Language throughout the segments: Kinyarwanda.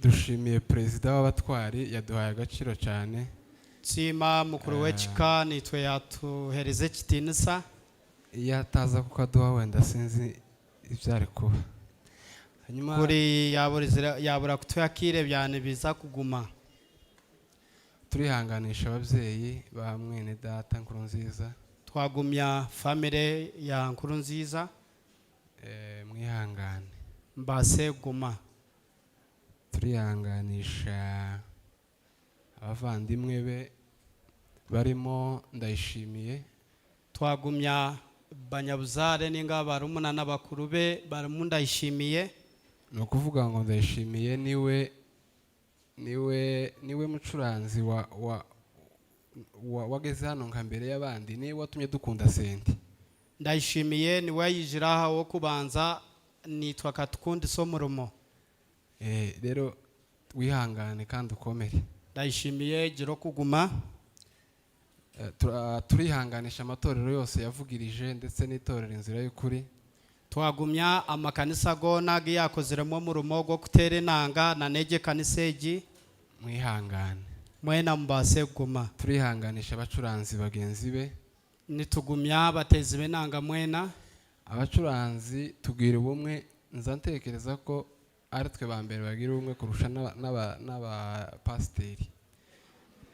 Dushimiye perezida w'abatwari, yaduhaye agaciro cyane. Nsiima mukuru w'ekika, nitwe yatuhereza ekitiinisa. Iyo ataza kukaduha, wenda sinzi ibyari kuba. Hanyuma Kuri yabura kutuyakire byane biza kuguma. Turihanganisha ababyeyi ba mwene data Nkurunziza. Twagumya family ya Nkurunziza. Mwihangane. Mbase guma. Turihanganisha abavandimwe be barimo Ndayishimiye. Twagumya banyabuzare ninga barumuna n'abakuru be barimo Ndayishimiye. Ni ukuvuga ngo Ndayishimiye niwe mucuranzi wa wageze hano nka mbere y'abandi, niwe watumye dukunda synthé. Ndayishimiye niwe yijiraha wo kubanza, nitwa katukundisa omurimo. Rero wihangane kandi ukomere. Ndayishimiye, gira kuguma. Turihanganisha amatorero yose yavugirije, ndetse n'itorero Inzira y'Ukuri. Twagumya amakanisa gona giyakoziremo omurimo gwo kutera enanga na nege kanisa egi. Mwihangane. Mwena mubase kuguma. Turihanganisha abacuranzi bagenzi be. Nitugumya abatezi b'enanga mwena. Abacuranzi tubwira ubumwe, nza ntekereza ko ari twe ba mbere bagira ubumwe kurusha n'abapasiteri.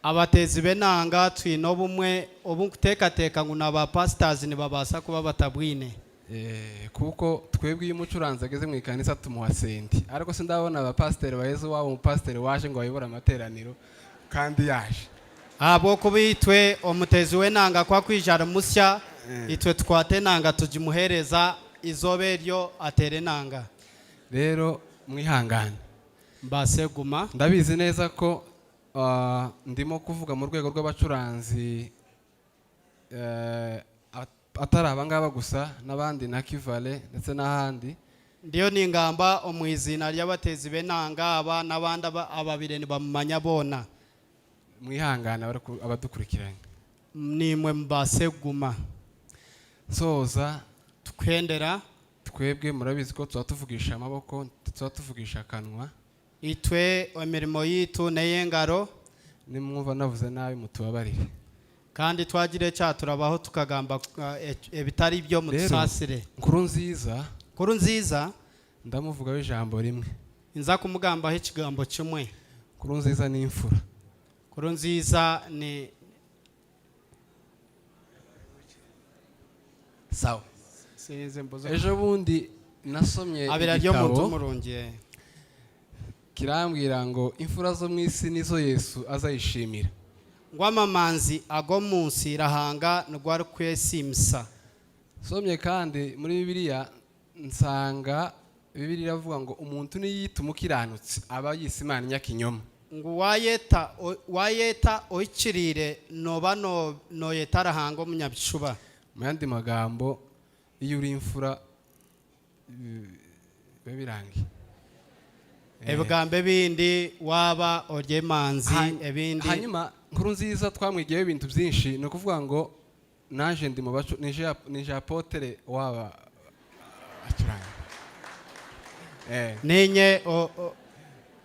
Abatezi b'enanga twine obumwe obu nkuteekateeka ngu naba pastors nibabasa kuba batabwine. Kuko twebwe iyo umucuranzi ageze mu ikanisa tumuha synthé, ariko sindabona abapasiteri baheze iwabo umupasiteri waje ngo bayobore amateraniro kandi yaje. Ahabwokuba itwe omutezi w'enanga kwakwijara musya, itwe tukwate enanga tugimuhereza izoba eryo atere enanga. Rero mwihangane. Mbase guma. Ndabizi neza ko ndimo kuvuga mu rwego rw'abacuranzi, atari abangaba gusa, n'abandi na Kivale ndetse n'ahandi. Ndiyo ningamba omu izina ry'abatezi b'enanga aba n'abandi ababire nibamumanya boona. Mwihangane abadukurikiranye. Nimwe mubase guma. Soza. Tukwendera. Twebwe murabizi ko tuba tuvugisha amaboko, tuba tuvugisha akanwa. Itwe emirimo yitu n'ey'engaro. Nimwumva navuze nabi, mutubabarire. Kandi twagire ekyaturabaho tukagamba ebitari byo, mutusasire. Nkuru Nziza. Nkuru Nziza. Ndamuvugaho ijambo rimwe. Nza kumugambaho ekigambo kimwe. Nkuru Nziza ni imfura. Nkuru Nziza ni Sawa. Sinzi mbuze. Ejo bundi nasomye Abira ryo muntu igitabo murungi. kirambwira ngo imfura zo mu isi nizo Yesu azayishimira. Ngo amamanzi ago munsi rahanga nigwo kwesimisa. Somye kandi muri Bibiliya, nsanga Bibiliya iravuga ngo umuntu niyita umukiranutsi aba yise Imana inyakinyoma. Ngu wayeta oikirire noba noyeta rahanga omunyabishuba. Mu yandi magambo, iyo uri imfura, biba birangiye. Ebigambo ebindi, waba orya emanzi ebindi. Hanyuma Nkuru Nziza twamwigiyeho ibintu byinshi. Ni ukuvuga ngo naje ndi mu bacu, nije apôtre waba acuranga. Ninye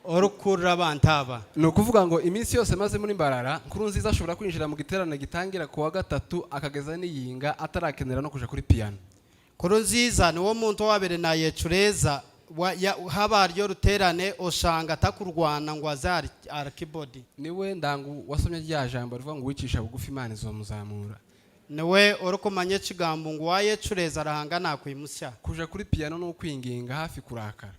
orukurura abantu aba. Ni ukuvuga ngo iminsi yose maze muri Mbarara, Nkuru Nziza ashobora kwinjira mu giterane gitangira ku wa gatatu akageza n'iyinga atarakenera no kuja kuri piyano. Nkuru Nziza niwo muntu wabere nayecureza haba haryo ruterane oshanga atakurwana ngo aze ari keyboard. Niwe ndangu wasomye rya jambo rivuga ngo uwicisha bugufi Imana izomuzamura. Niwe orikumanya ekigambo ngu wayecureza arahanga nakwimusya. Kuja kuri piyano ni ukwinginga, hafi kurakara.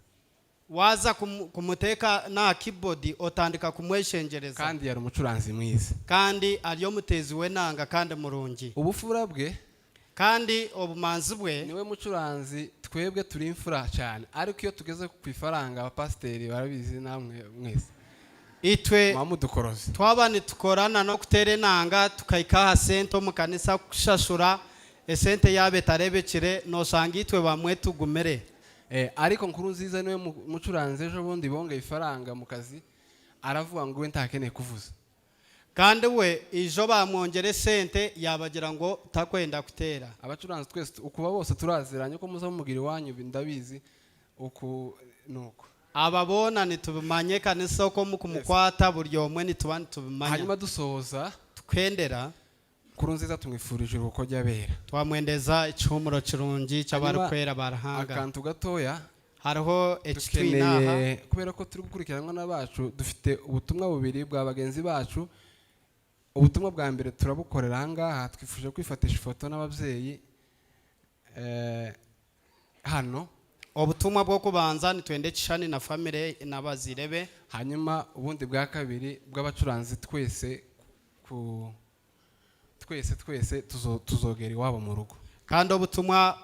Waza kumuteka na keyboard otandika kumweshengereza. Kandi yari umucuranzi mwiza. Kandi ariyo mutezi w'enanga kandi murungi. Ubufura bwe, Kandi obumanzi bwe, niwe mucuranzi. Twebwe turi imfura cyane, ariko iyo tugeze ku ifaranga, abapasiteri barabizi namwe mwese, itwe muba mudukoroze. Twaba nitukorana no kutera enanga, tukahika aha sente omu kanisa kushashura esente yaba etarebekire, nosanga itwe bamwe tugumire. Ariko Nkuru Nziza niwe mucuranzi ejo bundi bongeye ifaranga mu kazi, aravuga ngo we ntakeneye kuvuza. Kandi we ijo bamwongera esente yabagira ngo takwenda kutera. Abacuranzi twese ukuba bose turaziranye, ko muza mumugira iwanyu, ndabizi uku nuko. Aba boona nitubimanye kanisa oko mukumukwata buri omwe nituba nitubimanya. Hanyuma dusoza, Tukwendera, Nkurunziza tumwifurije uruko ry'abera. Twamwendeza ekihumuro kirungi ky'abarikwera barahanga. Akantu gatoya. Hariho ekitwinaha. Dukeneye, kubera ko turi gukurikiranwa n'abacu, dufite ubutumwa bubiri bwa bagenzi bacu. Ubutumwa bwa mbere turabukorera ahangaha. Twifuje kwifatisha ifoto n'ababyeyi hano. Obutumwa bw'okubanza nitwenda ekishani na famire n'abazire be. Hanyuma ubundi bwa kabiri bw'abacuranzi twese, ku twese twese tuzogera iwabo mu rugo. Kandi obutumwa